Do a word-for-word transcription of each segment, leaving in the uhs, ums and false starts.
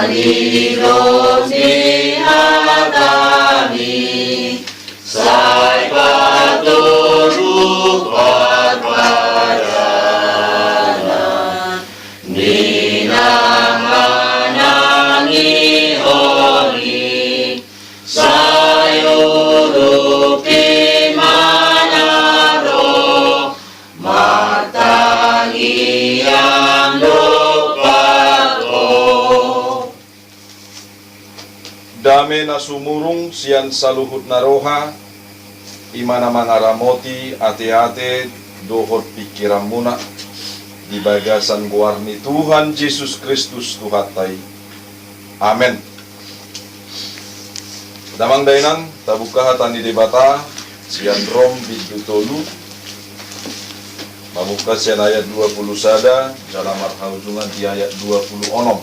Didok ni hatami, sai patoru parpadanan ni na manangihon i, sai urupi ma na ro, martangiang dompak Ho. Dame na sumurung sian saluhut na roha, i ma na mangaramoti ateate dohot pingkiranmuna, di bagasan goar ni Tuhan Jesus Kristus Tuhanta i. Amen. Damang dainang, tabuka hata ni Debata sian Rom bindu tolu, mamungka sian ayat dua pulu sada jala marhaujungan di ayat dua pulu onom.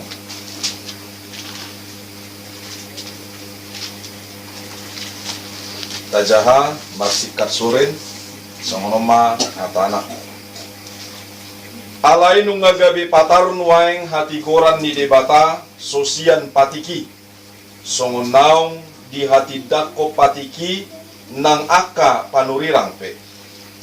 Tajaha marsingkat soren, songon on ma hatana. Alai nunga gabe patar nuaeng hatigoran ni Debata so sian patik i, songon naung dihatindangkon patik i nang angka panurirang pe.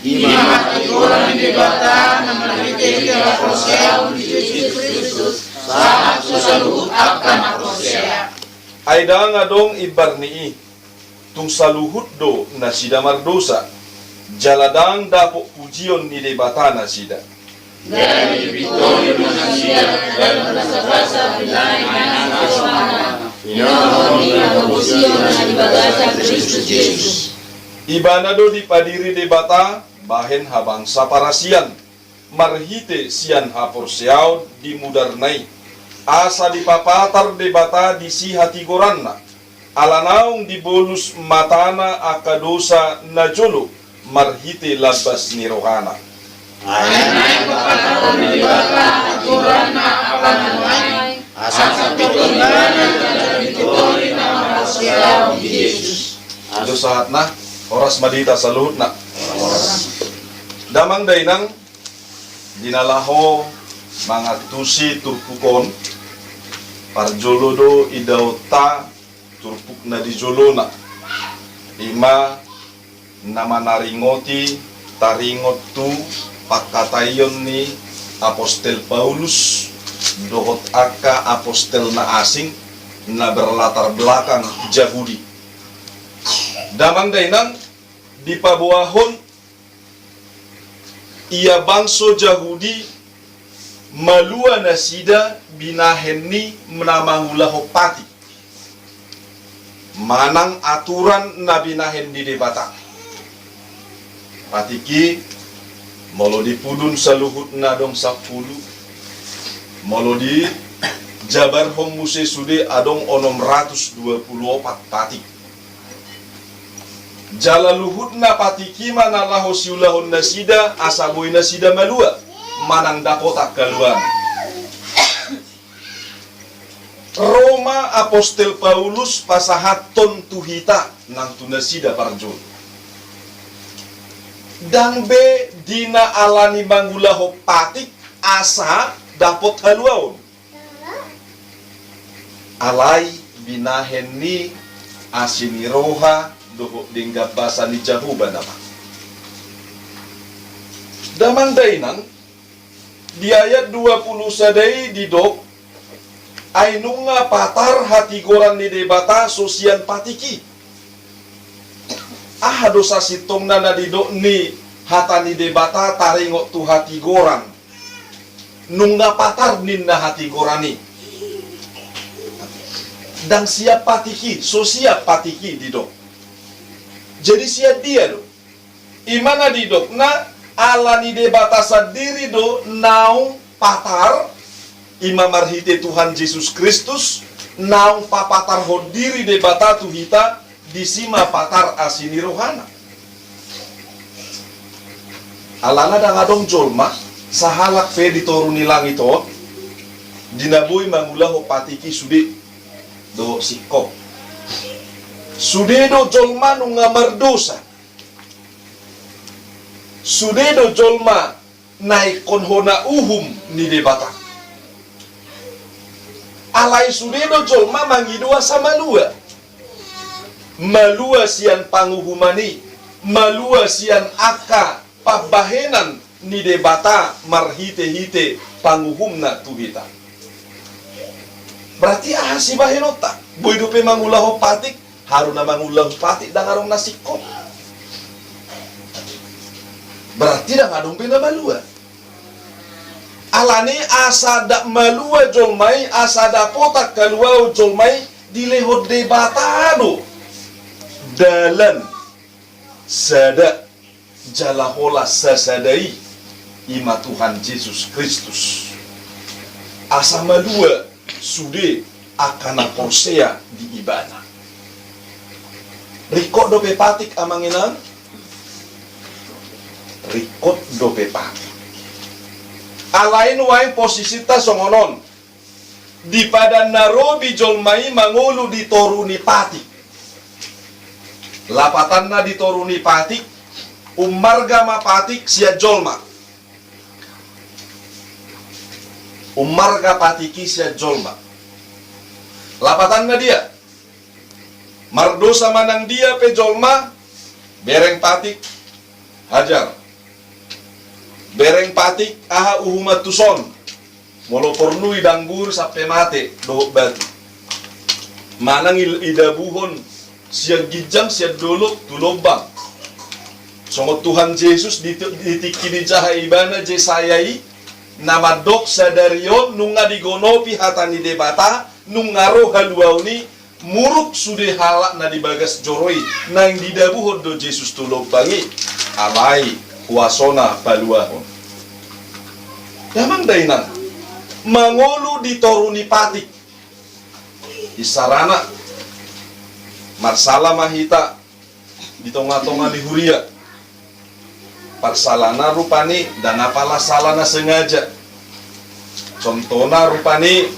I ma hatigoran ni Debata na marhitehite haporseaon di Jesus Kristus sahat tu saluhut angka na porsea. Ai ndang adong imbar ni i, tung saluhut do nasida mardosa, jala ndang dapot pujion ni Debata nasida. Gabe dipintori ma nasida dalan basabasa binahen ni angka rohana, inohot ni haporseaon na di bagasan Kristus Jesus. Ibana do dipadiri Debata bahen habangsa parasian, marhite sian haporseaon di mudarna i, asa dipapatar Debata disi hatigoranna, ala naung dibolus matana angka dosa na jolo marhite lambas ni rohana. Ai naeng papatarhon ni Debata hatigoranna apala nuaeng, asa pintor ibana jala pintori na haporseaon di Jesus. Ai do sahatna, horas ma di hita saluhutna. Damang dainang, di na laho mangantusi turpuk on, parjolo do idaonta turpuk na di jolona, i ma na manaringoti taringot tu pangkataion ni apostel Paulus dohot angka apostel na asing na berlatar belakang Jahudi. Damang dainang, dipaboahon ia bangso Jahudi malua nasida binahen ni na mangulahon patik manang aturan na binahen ni Debata. Patik i, molo dipudun saluhutna adong sampulu, molo dijabarhon muse sude adong onom ratus dua pulu opat patik. Jala luhutna patik i ma na laho siulahon nasida asa boi nasida malua manang dapotan haluaon. Ro ma apostel Paulus pasahathon tu hita nang tu nasida parjolo. Ndang be di na alani mangulahon patik asa dapot haluaon. Alai binahen ni asi ni roha dohot denggan basa ni Jahowa nama. Damang dainang, di ayat dua pulu sada i didok, ai nunga patar hatigoran ni Debata so sian patik i. Aha do sasintongna na didok ni hata ni Debata taringot tu hatigoran? Nunga patar ninna hatigoran i. Ndang sian patik i, so sian patik i didok. Jadi sian dia do? I ma na didokna, ala ni Debata sandiri do naung patar, i ma marhite Tuhan Jesus Kristus, naung papatarhon diri Debata tu hita, disi ma patar asi ni rohana. Alana ndang adong jolma sahalak pe di toru ni langit on, di na boi mangulahon patik i sude do singkop. Sude do jolma nunga mardosa. Sude do jolma na ingkon hona uhum ni Debata. Alai sude do jolma mangido asa malua. Malua sian panguhuman i, malua sian angka pambahenan ni Debata marhite-hite panguhumna tu hita. Berarti aha sibahenonta? Boi dope mangulahon patik, haru na mangulahon patik ndang adong na singkop. Berarti ndang adong be na malua. Alani asa ndang malua jolma i, asa dapotan haluaon jolma i, dilehon Debata do dalan sada jala holan sasada i, i ma Tuhan Jesus Kristus. Asa malua sude angka na porsea di Ibana. Ringkot dope patik, amang inang? Ringkot dope patik. Alai nuaeng posisinta songon on. Di padan na robi jolma i mangolu di toru ni patik. Lapatanna di toru ni patik, ummarga ma patik sian jolma. Ummarga patik i sian jolma. Lapatanna dia? Mardosa manang dia pe jolma, bereng patik, hajar. Bereng patik, aha uhuman tuson? Molo porlu i danggur sampe mate dohot batu. Manang i-, idabuhon sian ginjang, sian dolok tu lombang. Songon Tuhan Jesus di, di tingki dijaha ibana Jesaya i, na mandok sadari on nunga digonopi hata ni Debata, nunga ro haluaon i, muruk sude halak na di bagas joro i, naeng didabuhon do Jesus tu lombang i, alai kuasona paluahon. Damang dainang, mangolu di toru ni patik. Isarana, marsala ma hita di tonga-tonga ni huria. Parsalana rupani ndang apala sala na sengaja. Contohna rupani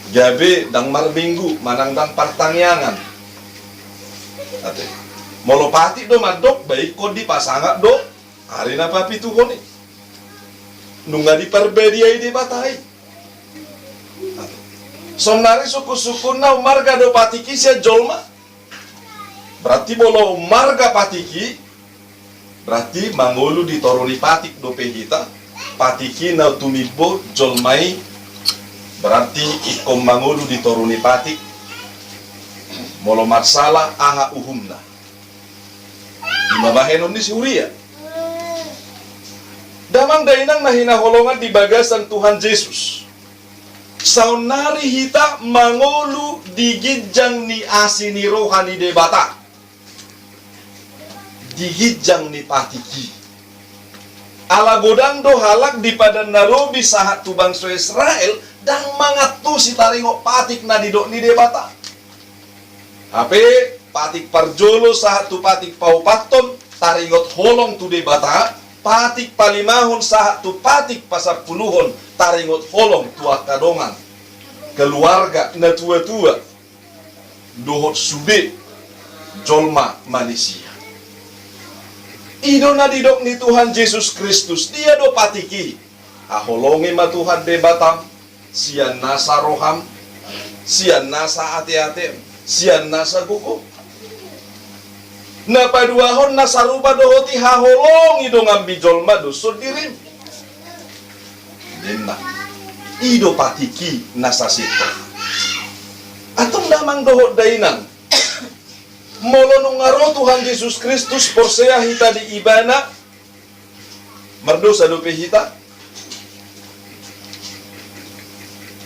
gabe ndang marminggu manang ndang partangiangan. Ate. Molo patik do mandok, ba ingkon dipasangap do ari na papituhon i. Nunga diparbadiai Debata i. Ate. Saonnari sungkun-sungkunna ummarga do patik i sian jolma. Berarti molo ummarga patik i, berarti mangolu di toru ni patik dope hita, patik i na tumimbo jolma i, berarti ingkon mangolu di toru ni patik, molo marsala aha uhumna. I ma bahenon ni si huria. Damang dainang na hinaholongan di bagasan Tuhan Jesus. Saonnari hita mangolu di ginjang ni asi ni roha ni Debata. Di ginjang ni patik i. Ala godang do halak di padan na robi sahat tu bangso Israel, ndang mangantusi taringot patik na nidok ni Debata. Hape patik parjolo sahat tu patik paopathon taringot holong tu Debata, patik palimahon sahat tu patik pasampuluhon taringot holong tu angka dongan, keluarga, natua-tua, dohot sude jolma manisia. I do na nidok ni Tuhan Jesus Kristus, dia do patik i? Haholongi ma Tuhan Debatam, sian nasa roham, sian nasa ateatem, sian nasa gogom. Na paduahon na sarupa dohot i, haholongi donganmi jolma doshon dirim. Ninna. I do patik i na sasintong. Antong damang dohot dainang. Molo nunga ro Tuhan Jesus Kristus, porsea hita di Ibana, mardosa dope hita?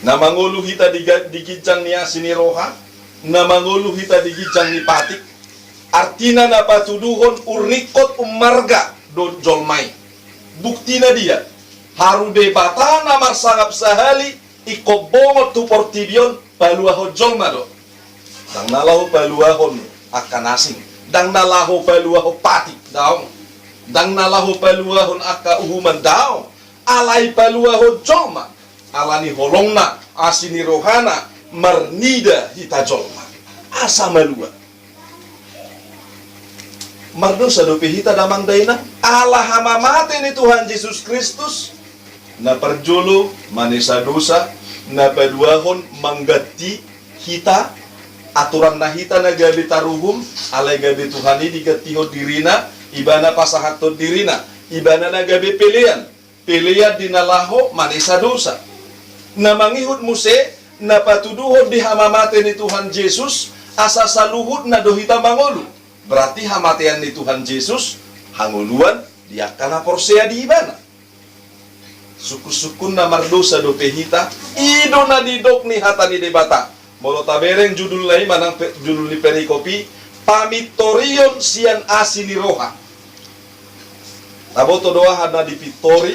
Na mangolu hita di ga-, di ginjang ni asi ni roha, na mangolu hita di ginjang ni patik. Artina na patuduhon urringkot ummarga do jolma i. Buktina dia? Haru Debata na marsangap sahali, ingkon bongot tu portibi on, paluahon jolma do. Ndang na laho paluahon angka na asing. Ndang na laho paluahon patik, daong. Ndang na laho paluahon angka uhuman, daong. Alai paluahon jolma. Ala ni holongna, asi ni rohana, marnida hita jolma. Asa malua. Mardosa dope hita damang dainang, ala hamamate ni Tuhan Jesus Kristus, na parjolo manesa dosa, na paduahon mangganti hita, aturan na hita na gabe taruhum, alai gabe Tuhan i digantihon dirina, ibana pasahathon dirina, ibana na gabe pelean, pelean di na laho manesa dosa. Na mangihut muse, na patuduhon di hamamate ni Tuhan Jesus, asa saluhutna do hita mangolu. Berarti hamatean ni Tuhan Jesus, hangoluan di angka na porsea di ibana. Sungkun-sungkun na mardosa dope hita, i do na didok ni hata ni Debata. Molo tabereng judul na i manang pe-, judul ni perikop i, pamintorion sian asi ni roha. Taboto do aha na dipintori?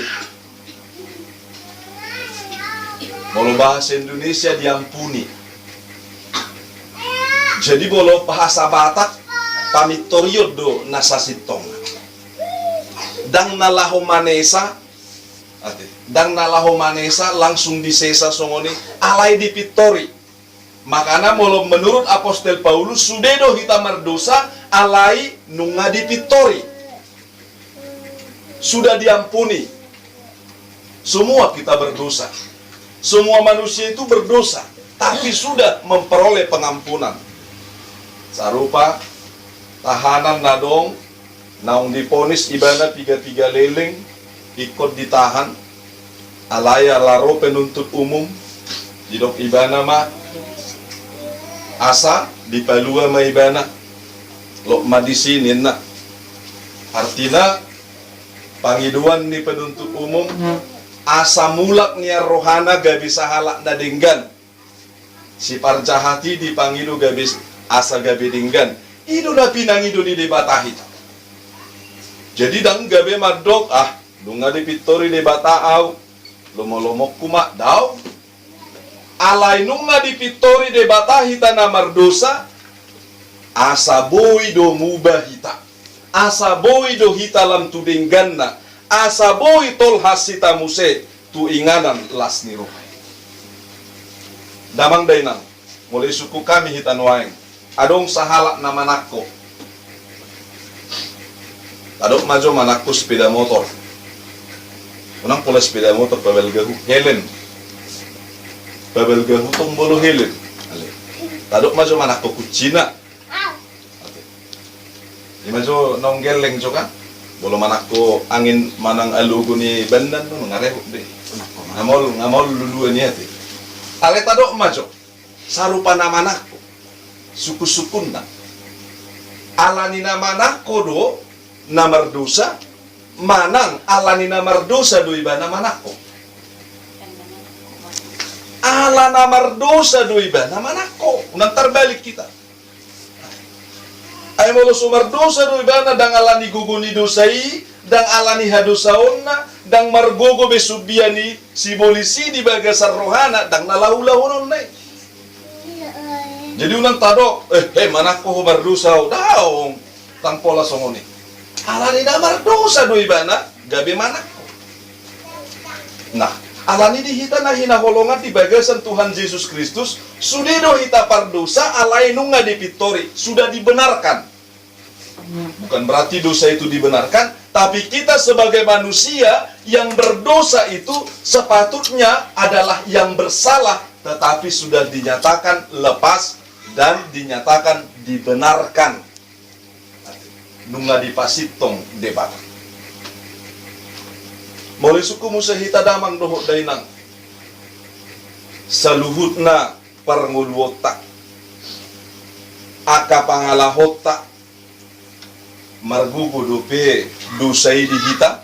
Molo bahasa Indonesia diampuni. Jadi molo bahasa Batak, pamintorion do na sasintongna. Ndang na laho manesa, ate, ndang na laho manesa langsung disesa songon i, alai dipintori. Makana molo menurut Apostel Paulus, sude do hita mardosa, alai nunga dipintori. Sudah diampuni. Semua kita berdosa. Semua manusia itu berdosa, tapi sudah memperoleh pengampunan. Sarupa tahanan na dong, naung diponis ibana piga-piga leleng, ingkon ditahan, alai ala ro penuntut umum, didok ibana ma, asa dipalua ma ibana, lot ma disi ninna. Artina, pangidoan ni penuntut umum, asa mulak nian rohana gabe sahalak na denggan. Si parjahat i dipangido gabe s-, asa gabe denggan. I do na pinangido ni Debata hita. Jadi ndang gabe mandok, ah, nunga dipintori Debata au, lomo-lomoku ma, daong. Alai nunga dipintori Debata hita na mardosa, asa boi do muba hita. Asa boi do hita lam tu dengganna, asa boi tolhas hita muse tu inganan las ni roha i. Damang dainang, molo isungkun hami hita nuaeng, adong sahalak na manangko. Tadok ma jo manangko sepeda motor. Unang pola sepeda motor, pabalgahu, helm. Pabalgahu tong molo helm. Ale. Tadok ma jo manangko kuncina. Oke. Ima jo naung gelleng jo kan? Molo manangko angin manang alogo ni bandan, no, nga rehut be. Nga maol, nga maol luluan i ate. Ale tadok ma jo. Sarupa na manangko. Sungkun-sungkunna. Alani na manangko do na mardosa, manang alani na mardosa do ibana manangko. Ala na mardosa do ibana manangko. Unang tarbalik hita. Ai molo so mardosa do ibana, ndang alani gogo ni dosa i, ndang alani hadosaonna, ndang margogo be sumbian ni sibolis i di bagasan rohana, ndang na laho ulahononna i. Jadi unang tadok, eh, eh, manangko ho mardosa ho, daong, ndang pola songon i. Alani na mardosa do ibana, gabe manangko. Nah, alani di hita na hinaholongan di bagasan Tuhan Jesus Kristus, sude do hita pardosa, alai nunga dipintori, sudah dibenarkan. Bukan berarti dosa itu dibenarkan, tapi kita sebagai manusia yang berdosa itu sepatutnya adalah yang bersalah, tetapi sudah dinyatakan lepas dan dinyatakan dibenarkan. Nunga dipasintong Debata. Molo isungkun muse hita damang dohot dainang, saluhutna parngoluonta, angka pangalahonta, margogo dope dosa i di hita,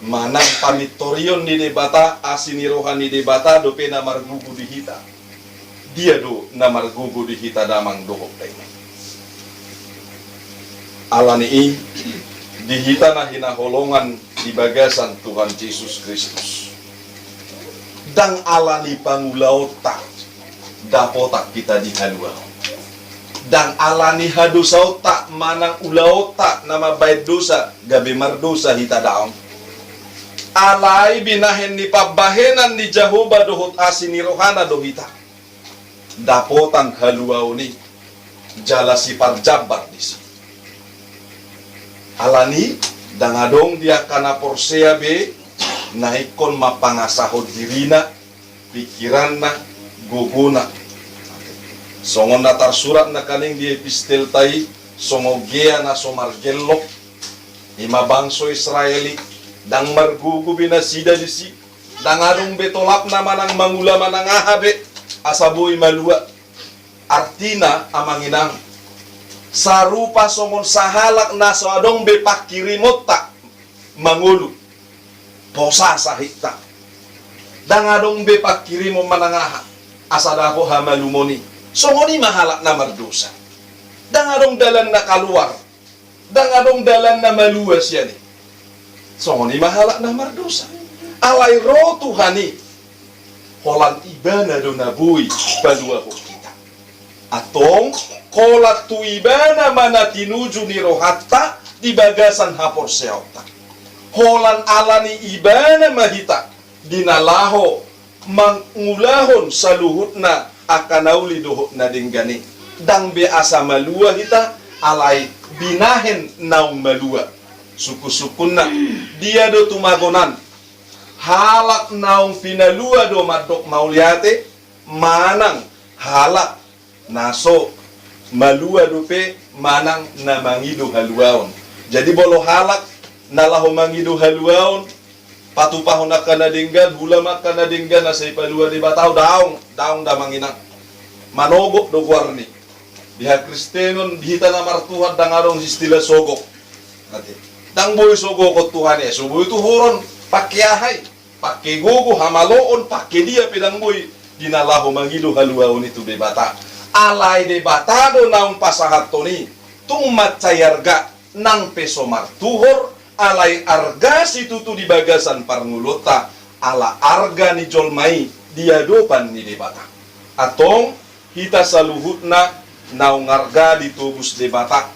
manang pamintorion ni Debata, asi ni roha ni Debata dope na margogo di hita. Dia do na margogo di hita damang dohot dainang? Alani i, di hita na hinaholongan di bagasan Tuhan Jesus Kristus, ndang alani pangulaonta dapotan hita di haluaon. Ndang alani hadosaonta manang ulaonta na mambaen dosa gabe mardosa hita daong. Alai binahen ni pambahenan ni Jahowa dohot asi ni rohana do hita dapotan haluaon i jala siparjambar disi. Alani ndang adong di angka na porsea be na ingkon mampangasahon dirina pikiranna, gogona. Songon na tarsurat nangkaning di epistelta i, songon gea na so margellok, i ma bangso Israel i, ndang margogo be nasida disi, ndang adong be tolapna manang mangula manang aha be, asa boi malua. Artina, amang inang, sarupa songon sahalak na so adong be pangkirimonta mangolu, posa sahitta. Ndang adong be pangkirimon manang aha, asa dapot hamalumon i. Songon i ma halak na mardosa. Ndang adong dalan na kaluar. Ndang adong dalan na malua sian i. Songon i ma halak na mardosa. Alai ro Tuhan i, holan Ibana do na boi paluahon hita. Antong, holan tu Ibana ma na tinuju ni rohanta di bagasan haporseaonta. Holan ala ni Ibana ma hita di na laho mangulahon saluhutna angka na uli dohot na denggan i. Ndang be asa malua hita, alai binahen naung malua. Sungkun-sungkunna, dia do tumagonan? Halak naung pinalua do mandok mauliate, manang halak na so malua dope manang na mangido haluaon? Jadi molo halak na laho mangido haluaon, patupahon angka na denggan, hulam angka na denggan asa ipalua Debata, daong, daong da, amang inang. Manogot do goarni. Di hakristenon, di hita na martuhan, ndang adong istilah sogok. Ate. Ndang boi sogokon Tuhan i, so boi tuhoron, pangke aha i? Pangke gogo, hamaloon, pangke dia pe ndang boi di na laho mangido haluaon i tu Debata. Alai Debata do naung pasahathon i, tung mansai arga, nang pe so martuhor, alai arga situtu di bagasan parngoluonta, ala arga ni jolma i, di adopan ni Debata. Antong, hita saluhutna naung arga ditobus Debata,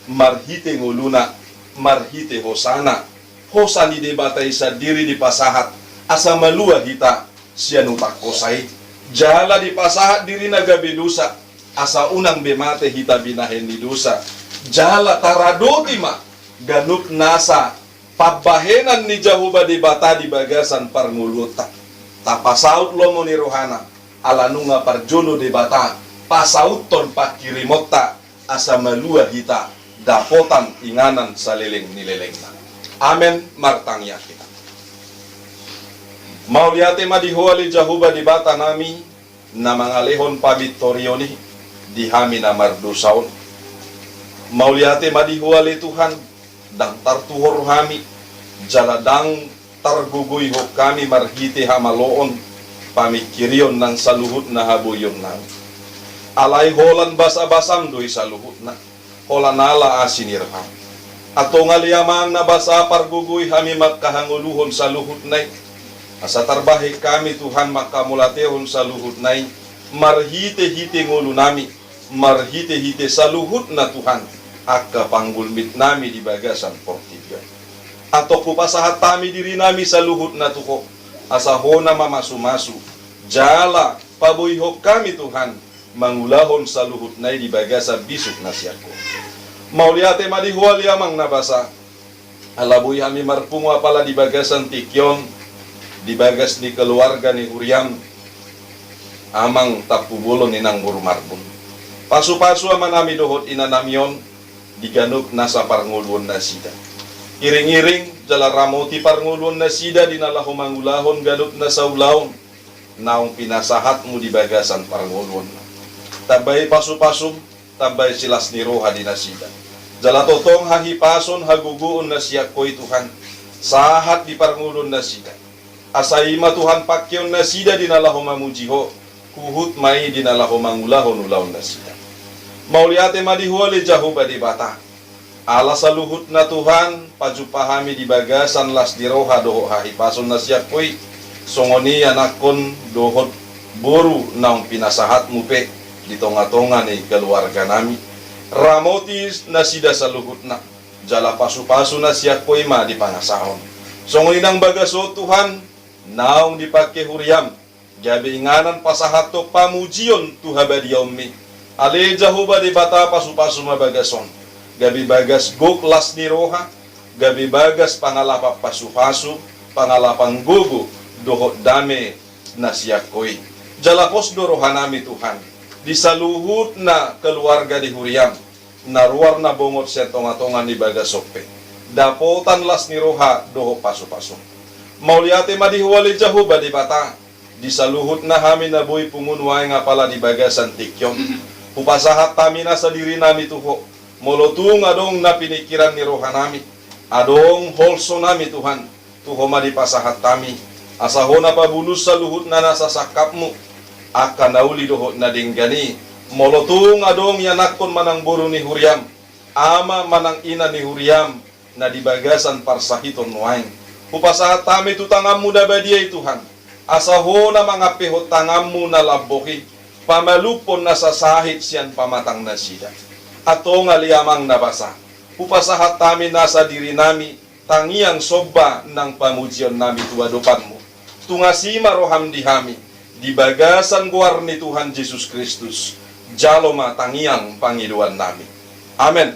marhite ngoluna, marhite hosana, hosa ni Debata i sandiri dipasahat, asa malua hita sian utak hosa i. Jala dipasahat dirina gabe dosa, asa unang be mate hita binahen ni dosa. Jala taradoti ma ganup nasa pambahenan ni Jahowa Debata di bagasan parngoluonta. Tapasaut lomo ni rohana, ala nunga parjolo Debata pasauthon pangkirimonta, asa malua hita dapotan inganan saleleng ni lelengna. Amen. Martangiang hita. Mauliate ma di Ho ale Jahowa Debata nami, na mangalehon pabintorion i di hami na mardosa on. Mauliate ma di Ho ale Tuhan, ndang tartuhor hami, jala ndang targogoihon hami marhite hamaloon, pamingkirion nang saluhutna haboionnami. Alai holan basabasam do i saluhutna, holan ala asi ni roham. Antong ale Amang na basa, pargogoi hami mangkahangoluhon saluhutna i, asa tarbahen hami Tuhan mangkamauliatehon saluhutna i, marhitehite ngolunami, marhitehite saluhutna Tuhan, angka panggulmitnami di bagasan portibi on. Antong hupasahat hami dirinami saluhutna tu Ho, asa Ho na mamasumasu, jala paboihon hami Tuhan, mangulahon saluhutna i di bagasan bisuk na sian Ho. Mauliate ma di Ho ale Amang na basa, ala boi hami marpungu apala di bagasan tingki on, di bagas ni keluarga ni huriam, Amang Tampubolon, Inang boru Marbun. Pasupasu amanami dohot inanami on di ganup nasa parngoluonnasida. Iringiring jala ramoti parngoluonnasida di na laho mangulahon ganup nasa ulaon naung pinasahatmu di bagasan parngoluonna. Tambai pasupasum, tambai silas ni roha di nasida. Jala tongtong hahipason hagogoon na sian Ho i Tuhan, sahat di parngoluonnasida. Asa i ma Tuhan pangkeonnasida di na laho mamuji Ho, huhut ma i di na laho mangulahon ulaonnasida. Mauliate ma di Ho ale Jahowa Debata. Ala saluhutna Tuhan, pajumpa hami di bagasan las ni roha dohot hahipason na sian Ho i, songon i anakkon dohot boru naung pinasahatmu pe di tongatonga ni keluarganami. Ramoti nasida saluhutna, jala pasupasu na sian Ho i ma dipangasahon. Songon i nang bagas on Tuhan, naung dipangke huriam, gabe inganan pasahathon pamujion tu habadiaonmi. Ale Jahowa Debata, pasupasu ma bagas on, gabe bagas gok las ni roha, gabe bagas pangalapan pasupasu, pangalapan gogo, dohot dame na sian Ho i. Jala pos do rohanami Tuhan, di saluhutna keluarga di huriaM, na ruar na bongot sian tongatonga ni bagas on pe, dapotan las ni roha dohot pasupasu. Mauliate ma di Ho ale Jahowa Debata, di saluhutna hami na boi pungu nuaeng apala di bagasan tingki on. Hupasahat hami nasa dirinami tu Ho, molo tung adong na piningkiran ni rohanami, adong holsonami Tuhan, tu Ho ma dipasahat hami, asa Ho na pabulus saluhutna nasa sangkapMu, angka na uli dohot na denggan i, molo tung adong ianakkon manang boru ni huriaM, ama manang ina ni huriaM, na di bagasan parsahiton nuaeng. Hupasahat hami tu tanganMu na badia i Tuhan, asa Ho na mangampehon tanganMu na lambok i, pamalumhon nasa sahit sian pamatang nasida. Antong ale Amang na basa, hupasahat hami nasa dirinami, tangiang somba nang pamujionnami tu adopanMu. Tung asi ma rohaM di hami, di bagasan goar ni Tuhan Jesus Kristus, jalo ma tangiang pangidoannami. Amen.